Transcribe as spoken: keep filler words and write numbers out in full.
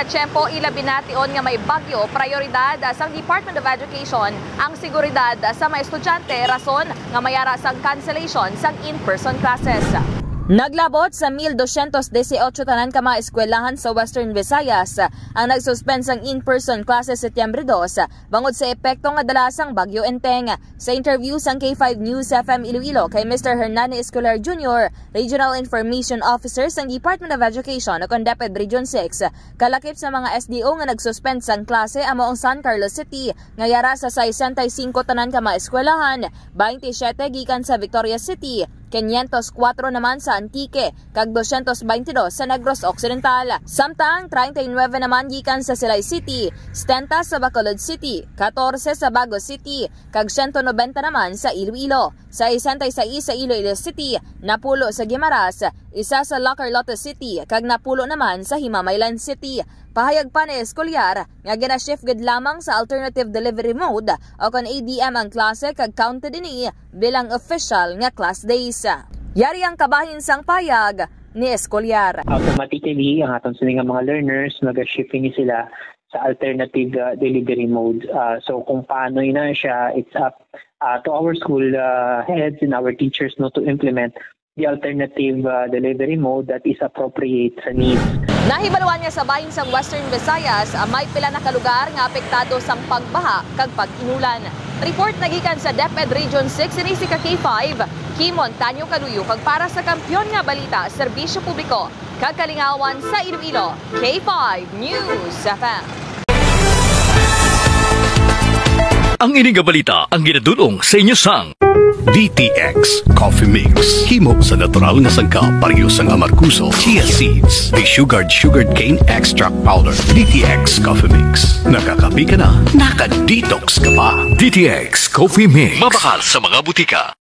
Tiyempo, ilabi na tion nga may bagyo, prayoridad sang Department of Education ang seguridad sa mga estudyante, rason nga mayara sang cancellation sang in-person classes. Naglabot sa mil dosyentos dieciocho tanan ka mga eskwelahan sa Western Visayas ang nagsuspend sang in-person classes Setyembre dos, bangod sa epekto nga dala sang Bagyo Enteng. Sa interview sang K five News F M Iloilo kay Mister Hernani Escolar Junior, Regional Information Officer sang Department of Education o kon DepEd Region six, kalakip sa mga S D O nga nagsuspend sang klase amo ang San Carlos City, nga yara sa sesenta y cinco tanan ka mga eskwelahan, twenty-seven gikan sa Victoria City, quinientos cuatro naman sa Antique, kag dosyentos baynte dos sa Negros Occidental. Samtang treinta y nueve naman gikan sa Silay City, setenta sa Bacolod City, catorce sa Bago City, kag siyento nobenta naman sa Iloilo. Sesenta y seis sa Iloilo City, napulo sa Guimaras, isa sa La Carlota City, kag napulo naman sa Himamaylan City. Pahayag pa ni Escolar nga gina-shift gid lamang sa alternative delivery mode o kon A D M ang klase kag counted ini bilang official nga class days. Yari ang kabahin sang payag ni Escolar. Automatically, ang aton sini nga mga learners, naga-shift ini sila sa alternative uh, delivery mode. Uh, so kung paano ina siya, it's up uh, to our school uh, heads and our teachers no to implement the alternative uh, delivery mode that is appropriate sa needs. Nahibaluan nga sa bahin sang Western Visayas, may pila na ka lugar nga apektado sang pagbaha kag pag-inulan. Report nagikan sa DepEd Region six ini si ka K five, Kimon Tanyo Kaluyo, kag para sa Kampiyon nga Balita, Serbisyo Publiko kag Kalingawan sa Iloilo, K five News F M. Ang ini nga balita ang ginadul-ong sa inyo sang D T X Coffee Mix. Himo sa natural nga sangkap, pareho sang amargoso, chia seeds, desugared sugarcane extract powder. D T X Coffee Mix. Nakakape ka na, naka-detox ka pa. D T X Coffee Mix. Mabakal sa mga butika.